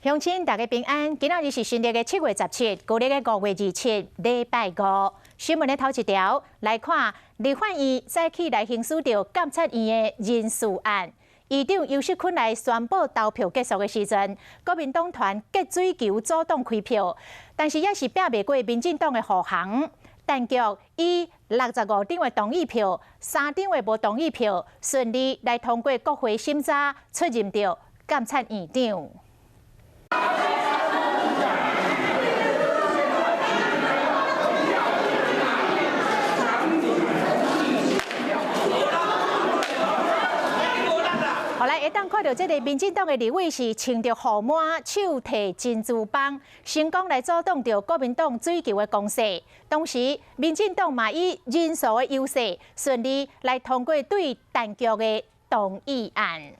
鄉親大家平安，今仔日是新曆的7月17，舊曆的5月27，禮拜五。新聞的頭一條來看，立法院早起來行使著監察院的人事案。院長游錫堃來宣布投票結束的時陣，國民黨團結水球阻擋開票，但是也是拚袂過民進黨的護航。陳菊以65張的同意票，3張的無同意票，順利來通過國會審查，出任著監察院長。後來會當看著這个民進黨的立委是穿著雨帽，手提珍珠棒，成功來阻擋著國民黨水球的攻勢。同時，民進黨嘛以人數的優勢，順利來通過對陳菊的動議案。